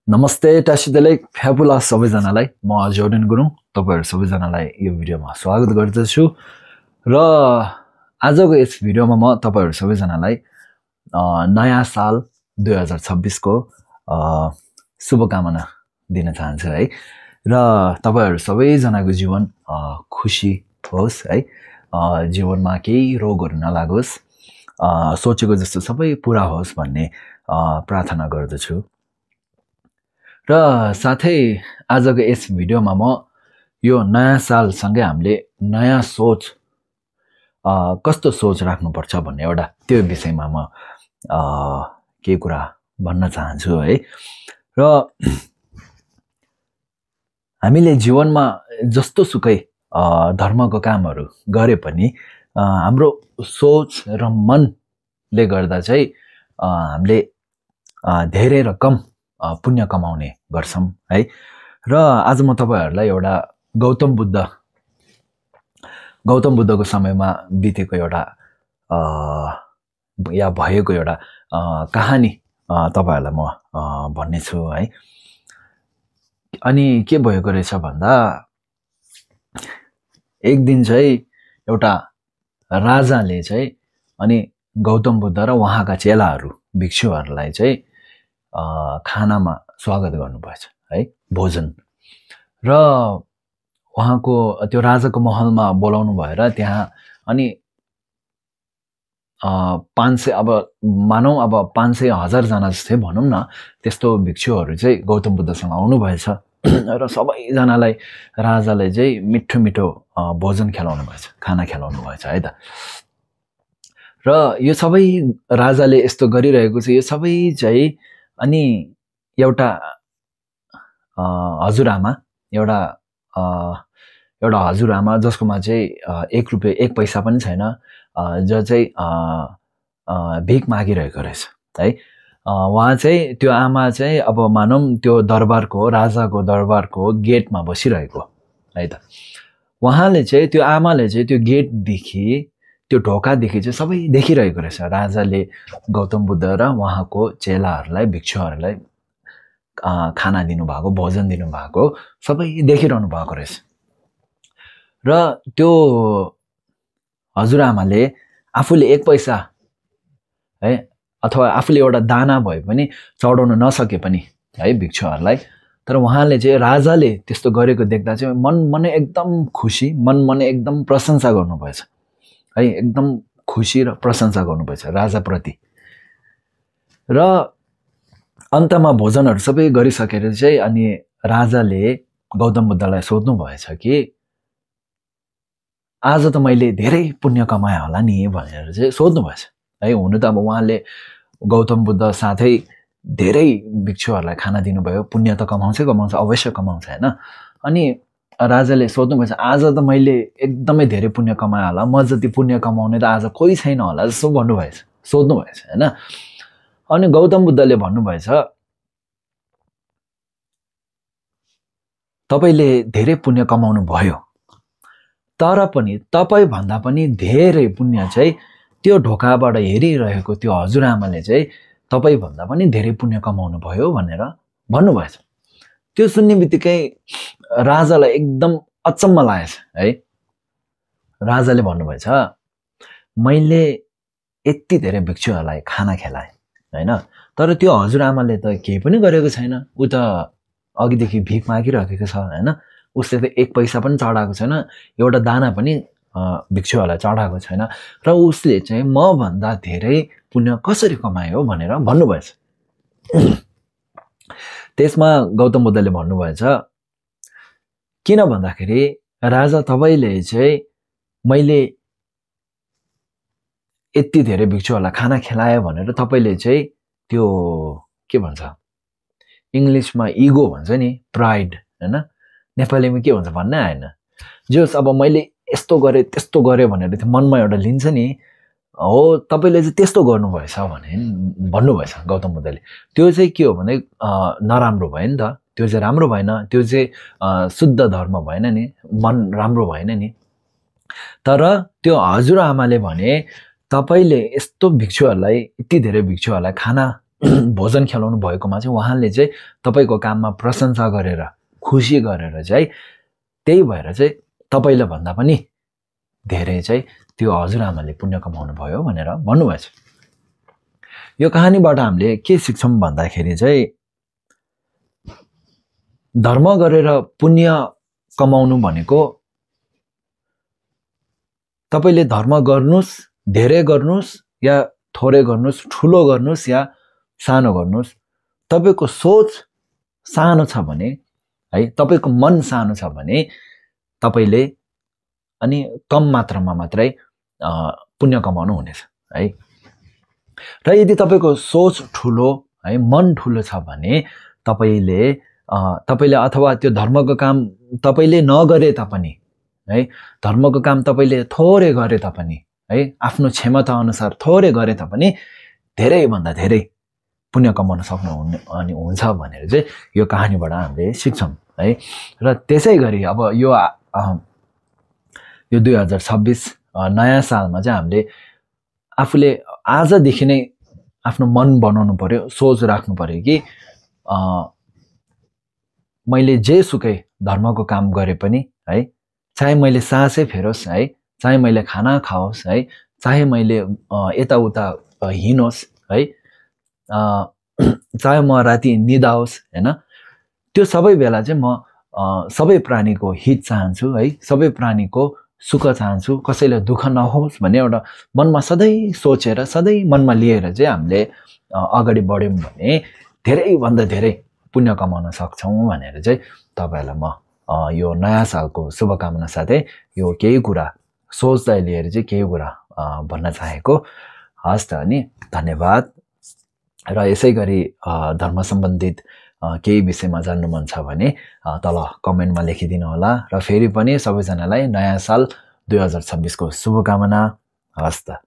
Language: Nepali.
नमस्ते टासिदेलाई फ्याबुलस सबैजनालाई म जोर्डन गुरुङ तपाईहरु सबैजनालाई यो भिडियोमा स्वागत गर्दछु र आजको यस भिडियोमा म तपाईहरु सबैजनालाई नयाँ साल 2026 को शुभकामना दिन चाहन्छु है र तपाईहरु सबैजनाको जीवन खुशी होस् है जीवनमा केही रोगहरु नलागोस् सोचेको जस्तो सबै पूरा होस् भन्ने प्रार्थना गर्दछु र साथै आजको यस भिडियोमा म यो नयाँ साल सँगै हामीले नयाँ सोच कस्तो सोच राख्नुपर्छ भन्ने एउटा त्यो विषयमा म केही कुरा भन्न चाहन्छु है र हामीले जीवनमा जस्तो सुकै धर्मको कामहरु गरे पनि हाम्रो सोच र मनले गर्दा चाहिँ हामीले धेरै रकम पुण्य कमाउने गर्छौं है र आज म तपाईहरुलाई एउटा गौतम बुद्धको समयमा बितेको एउटा या भएको एउटा कहानी तपाईहरुलाई म भन्ने छु है अनि के भएको रहेछ भन्दा एक दिन चाहिँ एउटा राजाले चाहिँ अनि गौतम बुद्ध र उहाँका चेलाहरु भिक्षुहरुलाई चाहिँ खानामा स्वागत गर्नुभएछ है भोजन र उहाँको त्यो राजाको महलमा बोलाउनु भएर त्यहाँ अनि 500 अब मानौ अब 500 हजार जना जस्तै भनौं न त्यस्तो भिक्षुहरु चाहिँ गौतम बुद्धसँग आउनु भएछ र सबैजनालाई राजाले चाहिँ मिठो मिठो भोजन खिलाउनु भएछ खाना खिलाउनु भएछ है त र यो सबै राजाले यस्तो गरिरहेको छ यो सबै चाहिँ अनि एउटा हजुरआमा एउटा हजुरआमा जसकोमा चाहिँ 1 रुपैयाँ 1 पैसा पनि छैन जो चाहिँ भिख मागिरहेको रहेछ है उहाँ चाहिँ त्यो आमा चाहिँ अब मानौं त्यो दरबारको राजाको दरबारको गेटमा बसिरहेको है त उहाँले चाहिँ त्यो आमाले चाहिँ त्यो गेटदेखि त्यो ढोकादेखि चाहिँ सबै देखिरहेको रहेछ राजाले गौतम बुद्ध र उहाँको चेलाहरुलाई भिक्षुहरुलाई खाना दिनुभएको भोजन दिनुभएको सबै देखिरहनु भएको रहेछ र त्यो हजुरआमाले आफूले 1 पैसा है अथवा आफूले एउटा दाना भए पनि चढाउन नसके पनि है भिक्षुहरुलाई तर उहाँले चाहिँ राजाले त्यस्तो गरेको देख्दा चाहिँ मनै एकदम खुशी मनै एकदम प्रशंसा गर्नुभएछ है एकदम खुशी र प्रशंसा गर्नुभएछ राजाप्रति र अन्तमा भोजनहरु सबै गरिसकेर चाहिँ अनि राजाले गौतम बुद्धलाई सोध्नु भएछ कि आज त मैले धेरै पुण्य कमाए होला नि भनेर चाहिँ सोध्नु भएछ है हुनु त अब उहाँले गौतम बुद्ध साथै धेरै भिक्षुहरुलाई खाना दिनुभयो पुण्य त कमाउँछ अवश्य कमाउँछ हैन अनि राजाले सोध्नु भएछ आज त मैले एकदमै धेरै पुण्य कमाए होला म जति पुण्य कमाउने त आज कोही छैन होला जस्तो भन्नुभएछ सोध्नु भएछ हैन अनि गौतम बुद्धले भन्नुभएछ तपाईले धेरै पुण्य कमाउनु भयो तर पनि तपाई भन्दा पनि धेरै पुण्य चाहिँ त्यो ढोकाबाट हेरिरहेको त्यो हजुरआमाले चाहिँ तपाई भन्दा पनि धेरै पुण्य कमाउनु भयो भनेर भन्नुभएछ त्यो सुन्नेबित्तिकै राजालाई एकदम अचम्म लागेछ है राजाले भन्नुभएछ मैले यति धेरै भिक्षुहरुलाई खाना खिलाए हैन तर त्यो हजुरआमाले त केही पनि गरेको छैन उ त अघिदेखि भिख मागिरहेको छ हैन उसले त 1 पैसा पनि चढाएको छैन एउटा दाना पनि भिक्षुहरुलाई चढाएको छैन र उसले चाहिँ म भन्दा धेरै पुण्य कसरी कमायो भनेर भन्नुभएछ त्यसमा गौतम बुद्धले भन्नुभएछ किन भन्दाखेरि राजा तपाईले चाहिँ मैले यति धेरै भिक्षुहरुलाई खाना खिलाए भनेर तपाईले चाहिँ त्यो के भन्छ इंग्लिशमा ईगो भन्छ नि प्राइड हैन नेपालीमा के भन्छ भन्ने आएन जस अब मैले यस्तो गरे त्यस्तो गरे भनेर त्यो मनमा एउटा लिन्छ नि हो तपाईले चाहिँ त्यस्तो गर्नुभएछ भने भन्नुभएछ गौतम बुद्धले त्यो चाहिँ के हो भने नराम्रो भयो नि त त्यो चाहिँ राम्रो भएन त्यो चाहिँ शुद्ध धर्म भएन नि मन राम्रो भएन नि तर त्यो हजुरआमाले भने तपाईले यस्तो भिक्षुहरुलाई यति धेरै भिक्षुहरुलाई खाना भोजन खेलाउनु भएकोमा चाहिँ उहाँले चाहिँ तपाईको काममा प्रशंसा गरेर खुसी गरेर चाहिँ त्यही भएर चाहिँ तपाईले भन्दा पनि धेरै चाहिँ त्यो हजुरआमाले पुण्य कमाउनु भयो भनेर भन्नुभएछ। यो कहानीबाट हामीले के सिक्छौं भन्दाखेरि चाहिँ धर्म गरेर पुण्य कमाउनु भनेको तपाईले धर्म गर्नुस्, धेरै गर्नुस् या थोरै गर्नुस्, ठुलो गर्नुस् या सानो गर्नुस्, तपाईको सोच सानो छ भने है, तपाईको मन सानो छ भने तपाईले अनि कम मात्रामा मात्रै पुण्य कमाउनु हुनेछ है। र यदि तपाईको सोच ठुलो है, मन ठुलो छ भने तपाईले अथवा त्यो धर्मको काम तपाईले नगरे तापनि है, धर्मको काम तपाईले थोरै गरे तापनि है, आफ्नो क्षमता अनुसार थोरै गरे तापनि धेरै भन्दा धेरै पुण्य कमाउन सक्नुहुन्छ भनेर चाहिँ यो कहानीबाट हामीले सिक्छौं है। र त्यसैगरी अब यो 2026 नयाँ सालमा चाहिँ हामीले आफूले आजदेखि नै आफ्नो मन बनाउनु पर्यो, सोच राख्नु पर्यो कि मैले जे सुकै धर्मको काम गरे पनि है, चाहे मैले सासै फेरोस् है, चाहे मैले खाना खाओस् है, चाहे मैले यताउता हिँडोस् है, चाहे म राति निदाओस् हैन, त्यो सबै बेला चाहिँ म सबै प्राणीको हित चाहन्छु है, सबै प्राणीको सुख चाहन्छु, कसैले दुःख नहोस् भन्ने एउटा मनमा सधैँ सोचेर सधैँ मनमा लिएर चाहिँ हामीले अगाडि बढ्यौं भने धेरै भन्दा धेरै पुण्य कमाउन सक्छौं भनेर चाहिँ तपाईहरुलाई म यो नयाँ सालको शुभकामना साथै यो केही कुरा सोचलाई लिएर चाहिँ केही कुरा भन्न चाहेको। हस् त अनि धन्यवाद। र यसैगरी धर्म सम्बन्धित केही विषयमा जान्नु मन छ भने तल कमेन्टमा लेखिदिनु होला। र फेरि पनि सबैजनालाई नयाँ साल 2026 को शुभकामना। हस् त।